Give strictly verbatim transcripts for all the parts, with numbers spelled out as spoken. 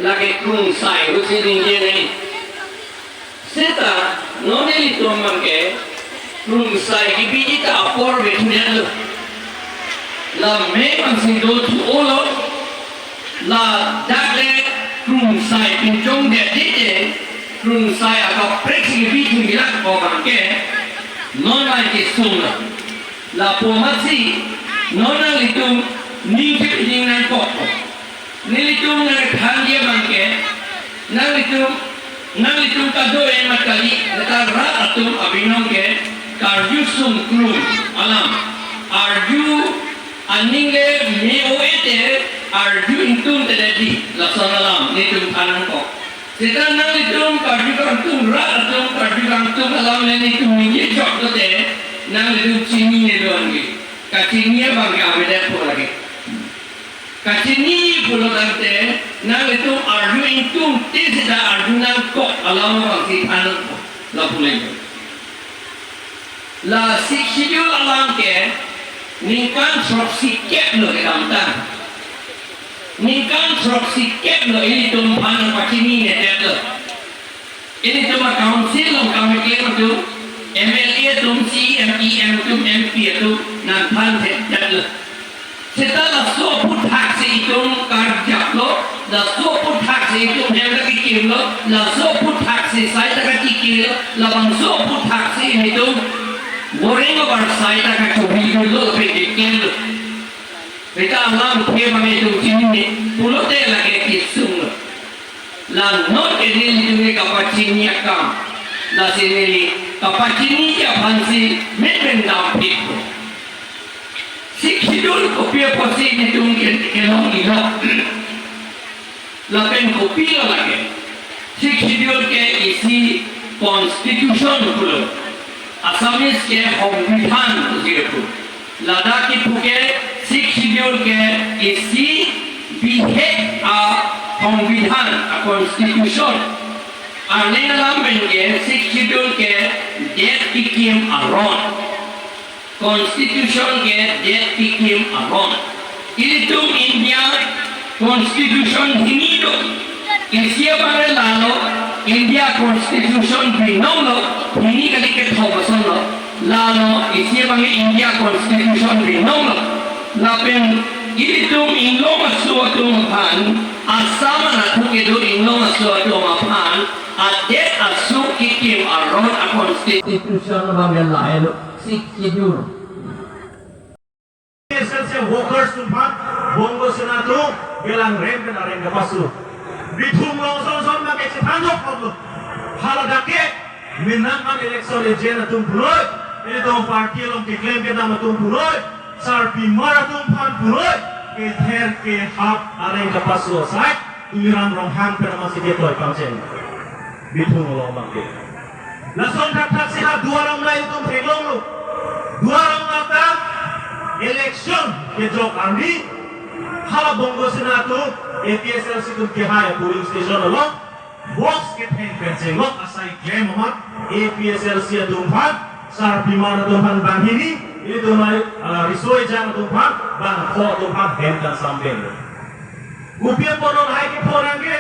Lake krungsai pusi ningje nai. Seta non ilitum abangke krungsai kebiji ta apor bethunetlo. La me abangsi dothu-olo. Ladak le krungsai pinchongdetji te krungsai akaprek si kebi thunglak ko abangke non mai kesung lo. Lapu amatsi non nanglitum ning kepining nangkok. Nelitum nangthanji abangke, nanglitum, nanglitum kado-an mat kali, neta rat atum abinong ke karju sungklum alam. Arju aning le me-o-e te, arju ingtungtedetji, lason alam nelitum than nangkok. Seta nanglitum karju kangtung, rat atum karju kangtung alam le nelitum ningje chok lote, nanglitum chininedun ke. Kachini abangke avedet po lake. Kachini pulo tangte, nanglitum arju ingtungte seta arju nangkok alam abangsi than nangkok, lapu le. La Sixth Schedule alam ke ningkan throksi kep lo kedamtang. Ningkan throksi kep lo ilitum aphan pachininedet lo. Ilitum a-council along kameklem atum, M L A atum, C E M, E M atum, M P atum nangthanthekdet lo. Seta laso aphuthak si itum karjap lo, laso aphuthak si itum hem ta kekim lo, laso aphuthak si sai ta kachikir lo, labangso aphuthak si itum goreng abar sai ta kachobi lo, lapen kekim lo. Seta alamthe abang itum chinine pulote lake kesung lo. La non ke nelitum ke kapachini akam. Lasi neli kapachiniji aphansi men pen dampikpo. Sixth Schedule kopi apotsi nelitum ke kelong-ilo. Lapen kopilo lake. Sixth Schedule ke isi constitution pulo. Assamese ke সংবিধান pusi pu. Ladak kipu ke Sixth Schedule ke isi bihek a-সংবিধান, a-constitution. Arleng alam pen ke Sixth Schedule ke det kekim aron. Constitution ke det kekim aron. Ilitum India Constitution hini do. Isi abang lalo India Constitution binong lo, hini kali kethom ason lo. Lalo isi abang India Constitution binong lo. Lapen ilitum inglong aso atum aphan, Assam anatthu kedo inglong aso atum aphan, adet asuk kekim aron a-constitution abang lahelo, Sixth Schedule. S L C workers atum aphan, Bongo Sena atum, kelang rem pen areng kapasu. Bithung along ason ason abangke chethan jok lo. Haladak ke, menang an election agent atum puloi, ilitum party along keklem kedam atum puloi, sarpimar atum aphan puloi, kether kehap areng kapasu asai, Tuliram Ronghang pen amatsi kekloi pangcheng. Bithung along abangke. Lason thakthaksi ha Duar Amla itum theklonglo. Duar Amla ta election kejok arni hala Bongo Sena atum A P H L C atum kehai a-polling station along box ketheng pen chenglok asai klem amat A P H L C atum aphan, sarpimar atum aphan banghini, ilitum ai, ah, riso ejang atum aphan, bangpho atum aphan hem kangsam pen. Kopi apotlo lahai kepho nang ke,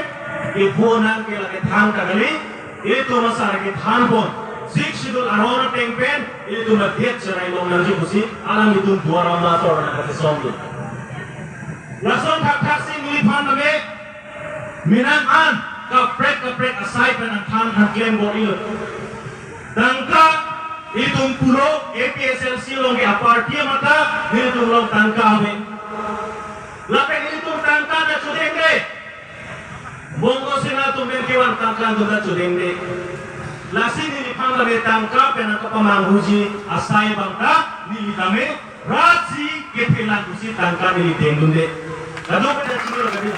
kepho nang ke lake than ta kali, ilitum asar kethan pon, Sixth Schedule aron ateng pen, ilitum adet cherai long nangji pusi, alanglitum Duar Amla ator nangkachesong dun. Lason thakthaksi neliphan tame, menang an, kaprek kaprek asai pen nangthan nangklem bor-ilo. Tangka, itum pulo, A P H L C along ke a-party amat ta, nelitum along tangka ave. Lapen ilitum tangka ta chodengde. Bongo Sena atum pen kevan tangka atum ta chodengde. Lasi neliphan tame tangka pen nangkapamanghuji asai abang ta, neli tame, rat si kephelang pusi tangka neli dengdunde. Kadokave ta chini lo kadi.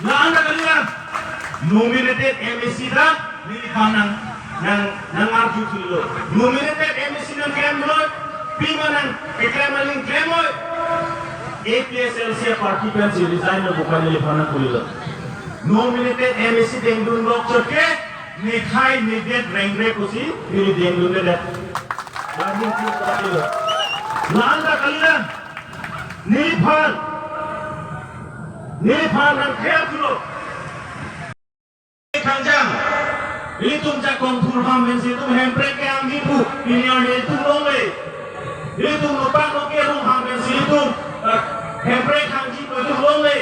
La-an ta kalilang. Nominated M A C ta neliphan nang, nang, nangarju thulo. Nominated M A C nangklemlo, pima nangkeklem aling klemlo. A P H L C party pensi resign lo pu neliphan nangpulilo. Nominated M A C dengdun lok chot ke, nekhai nedet rengre pusi neli dengdundedet. Lahin si kapilo. La-an ta kalilang. Neliphan Nephan nang kher thulo. Kangjang. Itum jakong thur ham pensi itum hemprek kehangji pu pini arni itum longle. Itum nopak noke rong ham pensi itum, eh, hemprek hangji pu itum longle.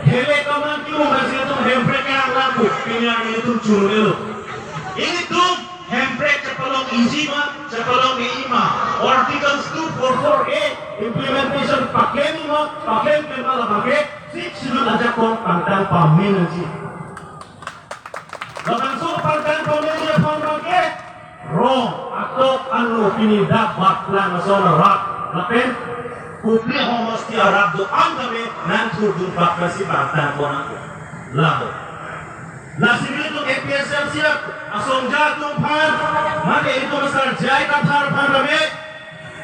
Hele kaman kiru pensi itum hemprek kehang lang pu pini arni itum churulelo. Itum hemprek chepalong iji ma, chepalong e-i ma. Articles two four four A implementation paklem ma, paklem klem ma labangke Sixth Schedule ajakong pangtang pamenji. Labangso pangtang pamenji aphan abangke rong atok ano pini dak bat lang ason rat lapen kopri homosti arat do-an tame nangthurdun bak pensi pangtang pon nangkok. Lalo. Lasi nelitum A P H L C asongja atum aphan, mate itum asar J I Kathar aphan tame,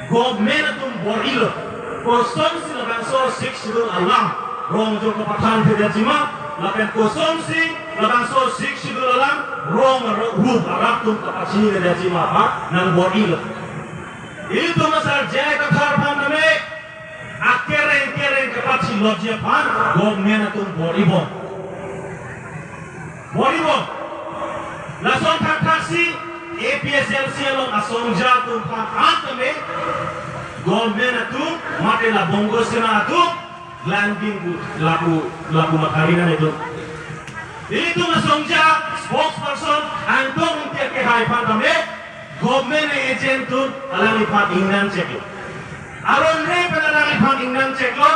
government atum bor-ilo. Kosonsi labangso Sixth Schedule alam rong ajo kapathanthedetji ma, lapen kosonsi labangso Sixth Schedule alam rong aro-, rup arat atum kapachinivedetji ma aphan nangbor-ilo. Itum asar J I Kathar aphan tame, akereng kereng kapachilotji aphan government atum bor-ibom. Bor-ibom. Lason thakthaksi A P H L C along asongja atum aphan an tame government atum mate la Bongo Sena atum langding pu lapu lapu mathari nang itum. Itum asongja spokesperson Angtong Ingti akehai aphan tame government agent atum alangliphan ingnangcheklo. Aron re pen alangliphan ingnangcheklo,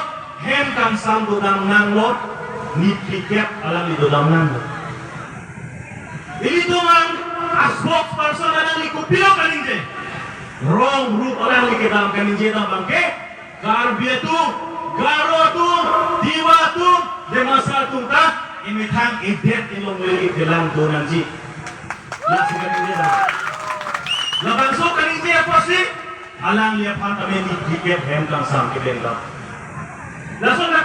hem kangsam dodam nanglo, niphlikep alangli dodam nanglo. Ilitum an a-spokesperson alangli kopilo kaningje. Rong rup alangli kedam kaningje dam abangke, Karbi atum, Garo atum, Tiwa atum, Dimasa atum ta, emethang edet elongle kelang do nangji. Lasi kaningje dam. Labangso kaningje apotsi, alangliphan tame niphlikep hem kangsam kedam dam. Lason na